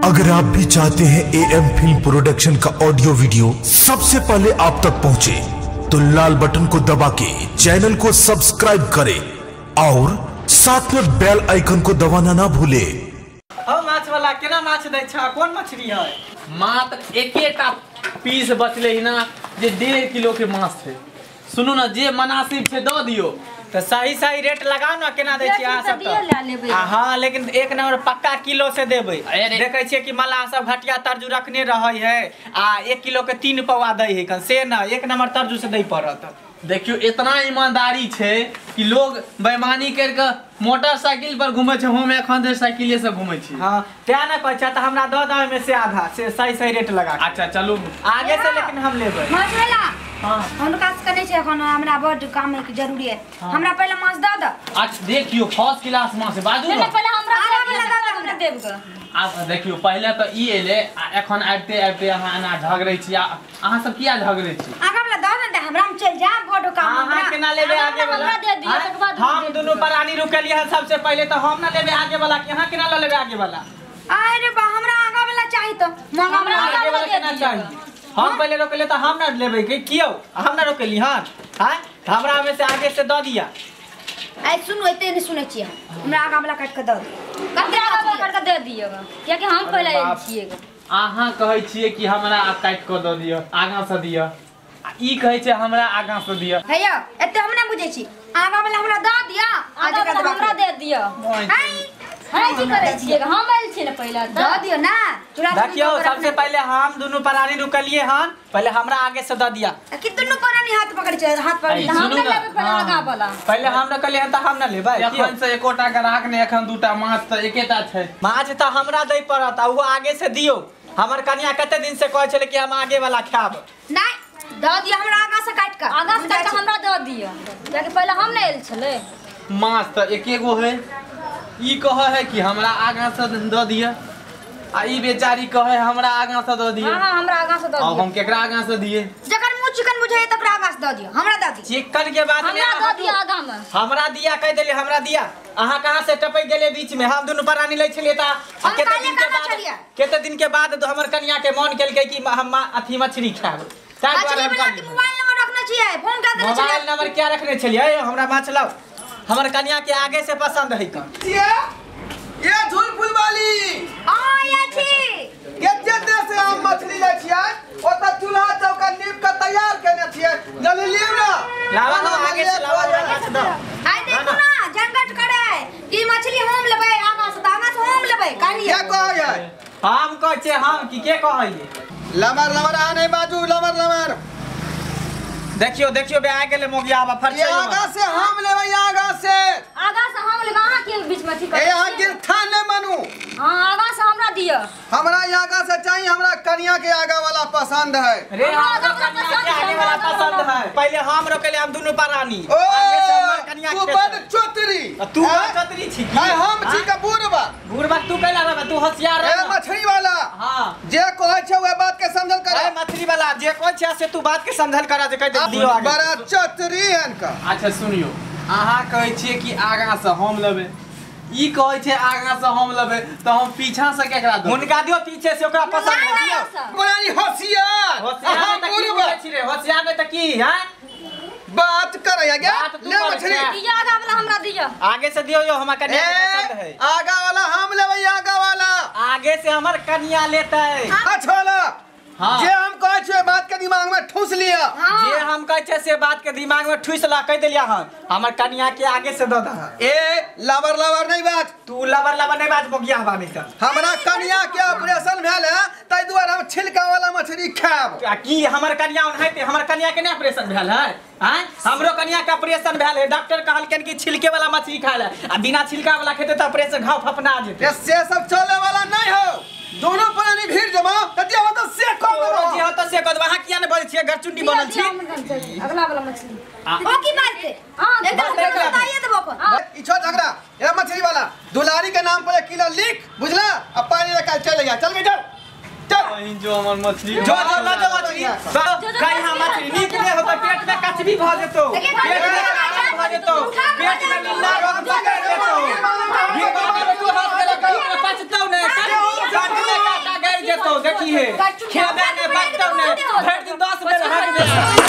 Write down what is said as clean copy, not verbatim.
अगर आप भी चाहते हैं एएम फिल्म प्रोडक्शन का ऑडियो वीडियो सबसे पहले आप तक पहुंचे, तो लाल बटन को दबा के चैनल को सब्सक्राइब करें और साथ में बेल आइकन को दबाना ना भूले। माछ वाला केना माछ दै छ, कोन मछली है? मात्र एकेटा पीस बचले ही ना जे 1.5 किलो के माछ है। सुनू ना, जे मनासिब से दऽ दियो। तो सही सही रेट लगाओ ना, केना दै छी अहाँ सब त? हां, लेकिन एक नंबर पक्का किलो से देबै। देखै छियै कि मलाह सब घटिया तरजू रखने रहै है आ 1 किलो के 3 पौआ दै है कन, से ना एक नंबर तरजू से दै पड़त। देखियो इतना ईमानदारी छै कि लोग बेईमानी कर के मोटरसाइकिल पर घूमे छै, हम एखन धरि साइकिले से घूमे छी। हां, तें ना कहै छै, त हमरा दऽ दऽ में से आधा से सही सही रेट लगा। अच्छा चलू आगे से, लेकिन हम लेबै माछ वाला। हां, हुनका से कने छै एखन हमरा बड काम है, जरूरी है। हमरा पहले माछ दऽ दऽ। अच्छा देखियो फर्स्ट क्लास माछ बाजू ना, पहले हमरा दऽ, हमरा देब ग। आब देखियो पहले तो ई एले आ एखन आबिते आबिते अहाँ एना झगड़ै छी। अहाँ सब किया झगड़ै छी? आगा वाला दऽ ने, हमरा हम चल जा, बड काम। अहाँ केना लेबै आगे वाला? हमरा दे दियो, तकर बाद हम दुनू प्राणी रुकलियै हन सबसे पहले, तो हम ना लेबै आगे वाला कि अहाँ केना ल लेबै आगे वाला? अरे बा, हमरा आगा वाला चाही तो हमरा आगे वाला केना चाही? हम पहले रोकले तो हम ना लेबै कि कियो? हम ना रोकली। हां हां, हमरा में से आगे से दऽ दिया। आइ सुनू, एते नहीं सुनै छियै, हमरा आगा वाला काट के दऽ दियो। कते आगा वाला काट के दे दियो, कियाकि हम पहले आयल छियै। अहाँ कहै छियै कि हमरा काट के दऽ दियो, आगा से दियो, आ ई कहै छै हमरा आगा से दियो। हैया एते हम नै बुझै छी, आगा वाला हमरा दऽ दियो, आगा वाला हमरा दे दियो। हाय की करै छियै, हम आयल छियै ने पहले, दऽ दियो ना। देखियो सबसे पहले हम दुनू प्राणी रुकलिए हन, पहले हमरा आगे से दऽ दिया। कि दुनू प्राणी हाथ पकड़ छै, हाथ पकड़ हम नै लेबै पहले आगा वाला। पहले हम रुकलिए हन त हम ना लेबै। एखन से एकोटा ग्राहक ने, एखन दूटा माछ त एकेटा छै। माछ त हमरा दै पड़त आ वो आगे से दियो। हमर कनिया कते दिन से कहै छले कि हम आगे वाला खाब। नहीं दऽ दियो हमरा आगा से काट के, आगा से काट के हमरा दऽ दियो, कियाकि पहले हम नै आयल छलै। माछ त एकेगो है, ई कहे है कि हमरा आगा से दऽ दिया, आ ई बेचारी कहे हमरा आगा से दऽ दिया। हां, हमरा आगा से दऽ दिया। अब हम केकरा आगा से दिए? जकर मुंह चिकन बुझाय तकरा आगा से दऽ दियो, हमरा दऽ दियो। चिकन के बात हमरा दऽ दियो आगा में। हमरा दिया कह देली, हमरा दिया। अहाँ कहां से टपक गेले बीच में? हम दुनू प्राणी लै छलियै त कते दिन के बाद, कते दिन के बाद हमर कनिया के मन केलकै कि हम अथी मछली खाब। मछली वाला के मोबाइल नंबर रखने छियै, फोन कर देने छियै। मोबाइल नंबर क्या रखने छलियै? हमरा माछ लाओ, हमर कनिया के आगे से पसंद है कन। ये झूल फूल वाली आ ये छी केते देर से हम मछली लै छियै, ओत चूल्हा चौका नीप के तैयार केने छियै, जल्दी लिउ ना। लावा ना आगे से, लावा आगे से दो। आइ देखू ना झंझट करे कि मछली हम लेबै आगा से, आगा से हम लेबै। कहलियै के कहै है? हम कहै छियै, हम की के कहै? लमर लमर आ नहीं बाजू, लमर लमर। देखियो देखियो बे आ गेले मोगिया आबा फरछै। आगा से हम लेबै, आगा से, आगा से हम लेबै। अहाँ के बीच में ठीक ए अहाँ गिरथा नै मानू। हां, आगा से हमरा दियो, हमरा आगा से चाहिए, हमरा कनिया के आगा वाला पसंद है। रे हमरा कनिया के आगे वाला पसंद है। पहले हम रोकले, हम दुनू प्राणी आगे से हमर कनिया तू बड चोतरी, तू बड चोतरी छी। हां, हम छी के बुढ़बा। बुढ़बा तू कैला रहबा, तू होशियार रह। ए मछली वाला, हां जे कहै छै ओए बात के समझल कर। ए मछली वाला जे कहै छै से तू बात के समझल कर, जे कह दे दियो आगे। बड़ा चतरी हन का। अच्छा सुनियो, अहाँ कहै छियै कि आगा से हम लेबै, ई कहै छै आगा से हम लेबै, त हम पीछा से केकरा देबै? हुनका दियो पीछे से, ओकरा पसंद है दियो। बड़ा होशियार, होशियार त की बोलै छी रे? होशियार नै त की हां बात करे आगे। ले मछली दियो, आगा वाला हमरा दियो, आगे से दियो। यो हमरा कनिया के पसंद है। आगा वाला हम लेबै, आगा वाला आगे से हमर कनिया लेतै। अच्छा वाला। हाँ। जे हम कहै छियै बात के दिमाग में ठूस लिया। हाँ। जे हम कहै छियै से बात के दिमाग में ठूस ला, कह देलिया हन हमर कनिया के आगे से दऽ दह। ए लबर लबर नहीं बात, तू लबर लबर नहीं बात मोगिया हवा नहीं त। हमरा कनिया के ऑपरेशन भेल है तै दुआरे हम छिलका वाला मछली खाब। आ की हमर कनिया ओनाहिते, हमर कनिया के नै ऑपरेशन भेल है? हां, हमरो कनिया के ऑपरेशन भेल है, डॉक्टर कहलकन कि छिलके वाला मछली खाय ले, आ बिना छिलका वाला खेते त ऑपरेशन घाव फफना जेतै। से सब चले वाला नहीं हो, दोनों प्राणी भीड़ जमा ततिया हो त से कह देबो। जे हो त से कह देबो। अहाँ किया नै बजै छियै? गरचुंडी बनल छी। अगला वाला मछली ओ की बात छै? हां एकदम बताइए देबो अपन। ई छो झगड़ा। ए मछली वाला दुलारी के नाम पर 1 किलो लिख, बुझला? आ पानी लगा चल जा, चल बेटा चल। जो हमर मछली जो जो ल जो मछली खाई। हां मछली नीक नै होतै, पेट में कचबी भ जेतौ, पेट में कचबी भ जेतौ, पेट में नीला रोग पकड़ लेतौ। ये बाबा तू हाथ के लगा पचतौ नै, काट में। देखी हे खेबे ने बचतौ ने भरि दिन 10 बेर हगबे।